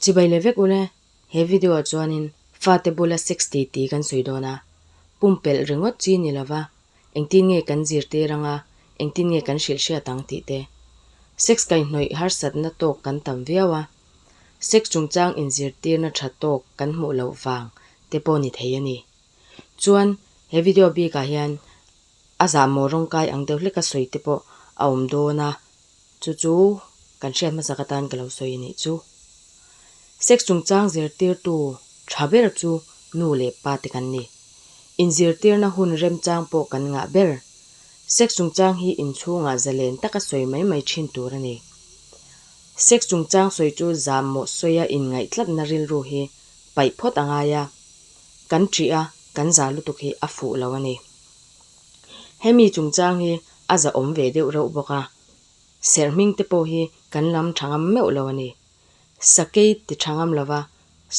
Chibai leh vek ule, he video ah chuanin fate bula sex ti ti kan sawi dawn a, pumpelh ringawt chi ni lova engtin nge kan zirtir anga engtin nge kan hrilh hriat ang tih te. Sex kaihhnawih harsatna tawk kan tam viau a, sex chungchang inzirtirna tha tawk kan hmuh loh vang te pawh ni thei a ni. Chuan he video bikah hian a zahmawh rawngkai ang deuh hleka sawi te pawh a awm dawn a, Chu chu kan hriat hmasak atan ka lo sawi a nih chu. Sex chungchang zirtirtu tha ber chu nu leh pa te kan ni. Inzirtirna hun remchang pawh kan ngah ber. Sex chungchang hi inchhungah zalen taka sawi mai mai thin tur a ni. Sex chungchang sawi chu zahmawh sawia inngaih tlatna rilru hi paih phawt a ngai a, kan ṭih a, kan zah lutuk hi a fuh lo a ni. Hemi chungchang hi a zahawm ve deuh reuh bawk a, serh hming te pawh hi kan lam tha ngam meuh lo a ni. Sakei ti tha ngam lova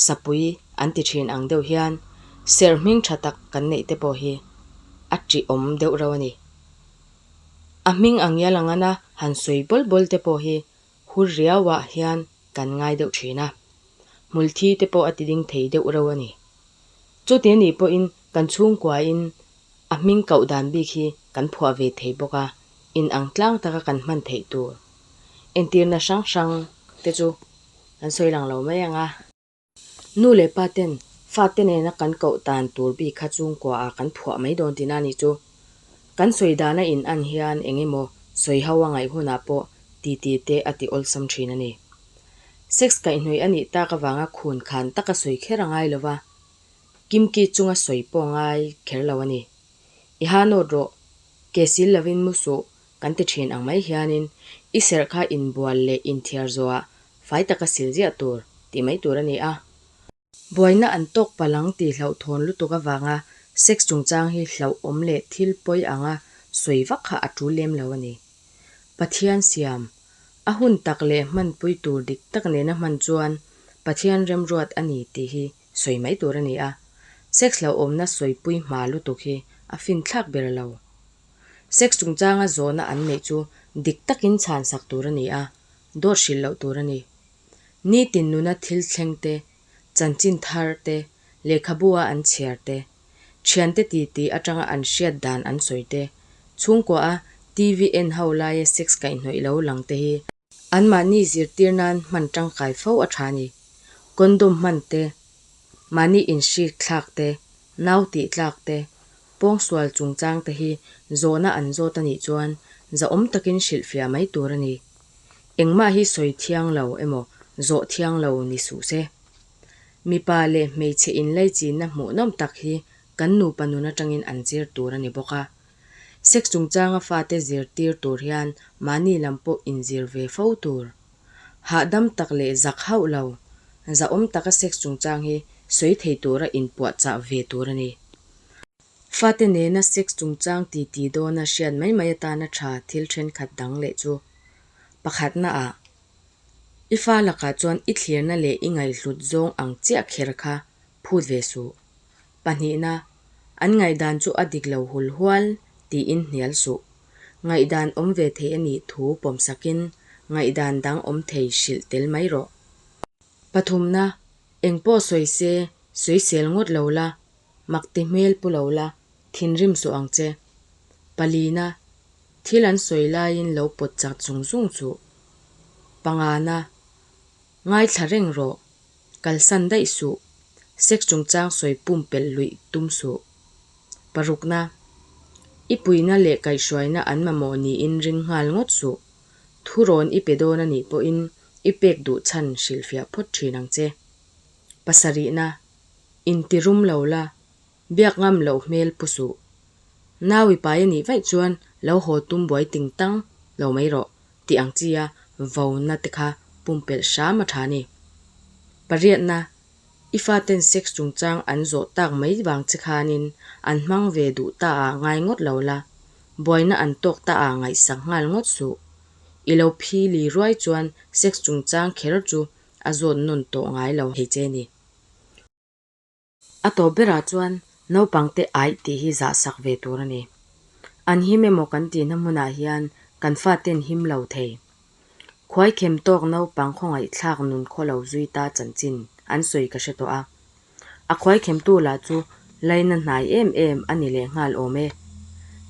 sapui an ti thin ang deuh hian serh hming tha tak kan neih te pawh hi a tihawm deuh reuh a ni. A hming ang ngial ang ana han sawi bawl bawl te pawh hi hur riauah hian kan ngai deuh thin a, hmulthi te pawh a ti ding thei deuh reuh a ni. Chuti anih pawhin kan chhungkuain a hming koh dan bik hi kan phuah ve thei bawk a, in ang tlang taka kan hman theih tur entirna hrang hrang te chu kan sawi lang lo mai ang a. Nu leh pa ten fate nena kan koh dan tur bik kha chhungkuaah kan phuah mai dawn tihna a nih chu. Kan sawi dana in an hian eng emaw sawi ho a ngaih hunah pawh titi te a ti awlsam thin a ni. Sex kaihhnawih a nih tak avanga khun khan taka sawi kher a ngai lo va, Kimki chunga sawi pawh ngai kher lo a ni. I ha nawt rawh, ke sil lovin mu suh kan ti thin ang mai hianin i serh kha inbual leh inthiar zawhah fai taka sil ziah tur tih mai tur a ni a. Buaina an tawk palh ang tih hlauhthawn lutuk avanga sex chungchang hi hlauhawm leh thil pawi anga sawi vak kha a tul lem lo a ni. Pathian siam, a hun tak leh hmanpui tur dik tak nena hman chuan Pathian remruat a ni tih hi sawi mai tur a ni a. Sex hlauhawmna sawipui hma lutuk hi a finthlak ber lo. Sex chungchanga zawhna an neih chu dik takin chhansak tur a ni a, dawt hrilh loh tur a ni. Nitin nuna thil thleng te, chanchin thar te, lehkhabu-a an chhiar te, thiante titi atanga an hriat dan an sawi te, chhungkua-a TV en ho laia sex kaihhnawih lo lang te hi anmahni zirtir nan hman tangkai fo a tha a ni. Condom hman te, mahni inhrik thlak te, nau tih tlak te, pawngsual chungchang te hi zawhna an zawt a nih chuan zahawm takin hrilhfiah mai tur a ni. Engmah hi sawi thiang lo emaw zawh thiang lo ni suh se. Mipa leh hmeichhe inlaichinna hmuhnawm tak hi kan nupa nun atangin an zir tur a ni bawk a. Sex chungchanga fate zirtir tur hian mahni lam pawh inzir ve fo tur. Hahdam tak leh zak hauh lo, zahawm taka sex chungchang hi sawi thei tura inpuahchah ve tur a ni. Fate nena sex chungchang titi dawna hriat mai mai atana tha thil thenkhat dang leh chu pakhatna ah i fa lakah chuan i thlirna leh i ngaihhlut zawng ang chiah kher kha phut ve suh. Pahnihna, an ngaihdan chu a dik lo hul hual tiin hnial suh. Ngaihdan awm ve thei a nih thu pawmsakin ngaihdan dang awm thei hrilh tel mai rawh. Pathumna, engpawh sawi se, sawisel ngawt lo la, Makti hmel pu lo la, thinrim suh ang che. Palina, thil an sawi laiin lo pawt chak zung zung chuh. Pangana, ngaithla reng rawh, kalsan daih suh, sex chungchang sawi pumpelh luih tum suh. Parukna, i puina leh kaihhruaina an mamawh niin ring nghal ngawt suh. Thurawn i pe dawn a nih pawhin i pek duh chhan hrilhfiah phawt thin ang che. Pasarihna, Inti rum lo la, biak ngam loh hmel pu suh. Nau i pai a nih vaih chuan lo haw tum buai ting tang lo mai rawh tih ang chi a vona te kha pumpelh hram a tha a ni. Pariatna, I faten sex chungchang an zawh tak mai vang che khanin an hmang ve duh ta ah ngai ngawt lo la, buaina an tawk ta ah ngaihsak nghal ngawt suh. I lo phili ruai chuan sex chungchang kher chu a zawt nawn tawh ngai lo thei che ni. A tawp berah chuan naupangte aih tih hi zahsak ve tur a ni. An him emaw kan tihna hmunah hian kan faten him lo thei. Khuaikhem tawk naupang khawngaihthlak nun khawlo zui ta chanchin an sawi ka hre tawh a. A khuaikhemtu lah chu laina hnai em em a ni leh nghal awm e.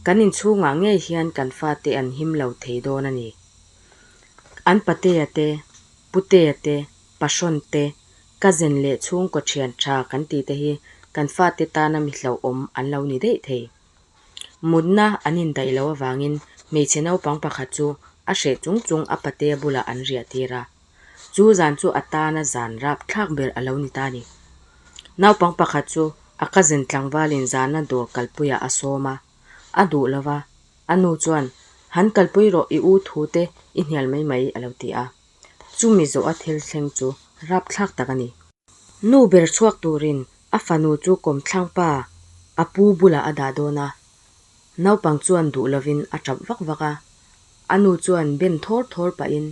Kan inchhungah ngei hian kan fate an him lo thei dawn a ni. An patea te, putea te, pahrawn te, cousin leh chhungkaw thian tha kan tih te hi kan fate tana mi hlauhawm an lo ni daih thei. Mutna an indaih loh avangin hmeichhe naupang pakhat chu a hreh chung chung a patea bulah an riah tir a. Chu zan chu a tana zan rap thlak ber a lo ni ta a ni. Naupang pakhat chu a cousin tlangvalin zana dawr kalpuiah a sawm a, a duh lo va, a nu chuan, Han kalpui rawh i u thu te i hnial mai mai a lo ti a. Chumi zawha thil thleng chu rapthlak tak a ni. Nu ber chhuak turin a fanu chu kawmthlang pa a pu bulah a dah dawn a, naupang chuan duh lovin a tap vak vak a. A nu chuan ben thawr thawr pahin,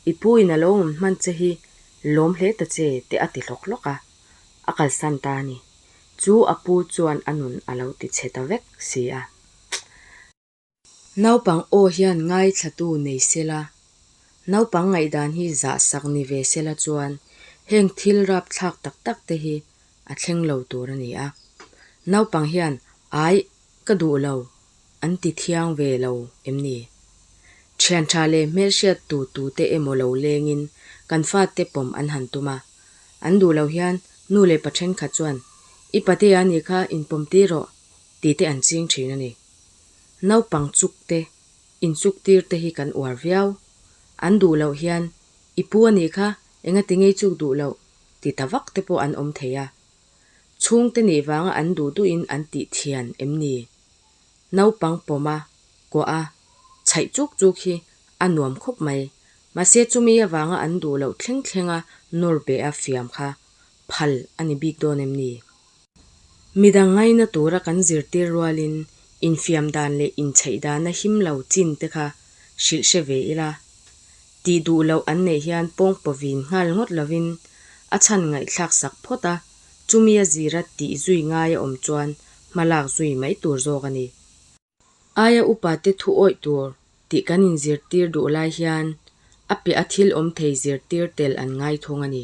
I pu in a lo awm hman che hi lawm hle ta che te a ti hlawk hlawk a, a kalsan ta a ni. Chu a pu chuan a nun a lo ti chhe ta vek si a. Naupang aw hian ngaithlatu nei sela, naupang ngaihdan hi zahsak ni ve sela chuan heng thil rapthlak tak tak te hi a thleng lo tur a ni a. Naupang hian Aih, ka duh lo, an ti thiang ve lo em ni? Thian tha leh hmelhriat tu tute emaw lo lengin kan fate pawm an han tum a. An duh lo hian nu leh pa thenkhat chuan, I patea nih kha inpawm tir rawh, tih te an ching thin a ni. Naupang chuk te, inchuk tir te hi kan uar viau. An duh loh hian, I pu a nih kha, engati ngei chuk duh loh? ti ta vak te pawh an awm thei a. Chhungte nih vanga an duh duhin an tih thian em ni? Naupang pawm a, kuah a, chhaih chuk chuk hi a nuam khawp mai. Mahse chumi avanga an duh loh thleng thlenga nawr beh a fiam kha phal a ni bik dawn em ni? Midang ngaina tura kan zirtir rualin infiam dan leh inchheih dana him lo chin te kha hrilh hre ve ila. Tih duh loh an neih hian pawngpaw vin nghal ngawt lovin a chhan ngaihthlak sak phawt a, chumi a zira tih zui ngai a awm chuan hma lak zui mai tur zawk a ni. Aia upa te thu awih tur tih kan inzirtir duh lai hian a piah a thil awm thei zirtir tel an ngai thung a ni.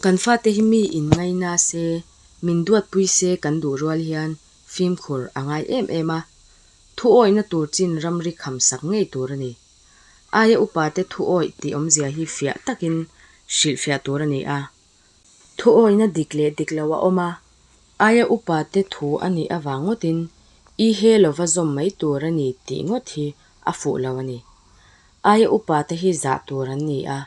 Kan fate hi mi in ngaina se, min duatpui se kan duh rual hian fimkhur a ngai em em a, thu awihna tur chin ramri kham sak ngei tur a ni. Aia upa te thu awih tih awmzia hi fiah takin hrilhfiah tur a ni a. Thu awihna dik leh dik lo a awm a, aia upa te thu a nih avang ngawtin i he lova zawm mai tur a ni tih ngawt hi a fuh lo a ni. Aia upa te hi zah tur an ni a,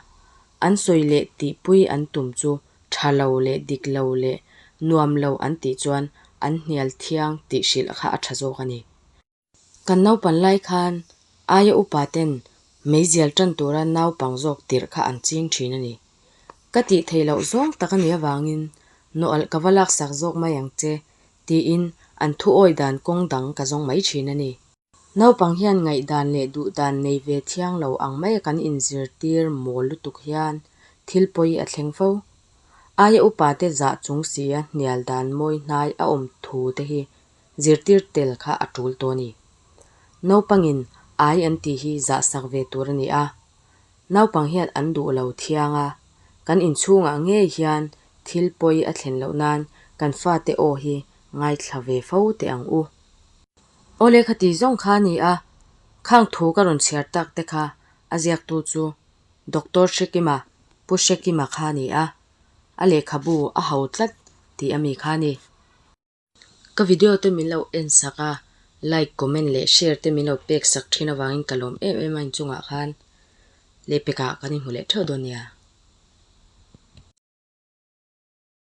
An sawi leh tihpui an tum chu tha lo leh dik lo leh nuam lo an tih chuan an hnial thiang tih hrilh kha a tha zawk a ni. Kan naupan lai khan aia upa ten meizial tan tura naupang zawk tirh kha an ching thin a ni. Ka tih theih loh zawng tak a nih avangin nawalh ka va laksak zawk mai ang che tiin an thuawi dan kawng dang ka zawng mai thin a ni. Naupang hian ngaihdan leh duhdan nei ve thiang lo ang maia kan inzirtir mawl lutuk hian thil pawi a thleng fo. Aia upate zah chung sia hnial dan mawi hnai a awm thu te hi zirtir tel kha a tul tawh a ni. Naupangin ai an tih hi zah sak ve tur a ni a. Naupang hian an duh lo thiang a, kan inchhungah ngei hian thil pawi a thlen loh nan kan fate aw hi ngaithla ve fo teh ang u. Awle kha ti zawng kha a ni a, khang thu ka rawn chhiar tak te kha a ziaktu chu Doctor Hrekima, Pu Hrekima kha a ni a, a lehkhabu a ho tlat tih a mi kha a ni. Ka video te min lo en sak a, like, comment leh share te min lo pek sak thin avangin ka lawm em em a inchungah khan lehpekah kan inhmu leh theuh dawn nia.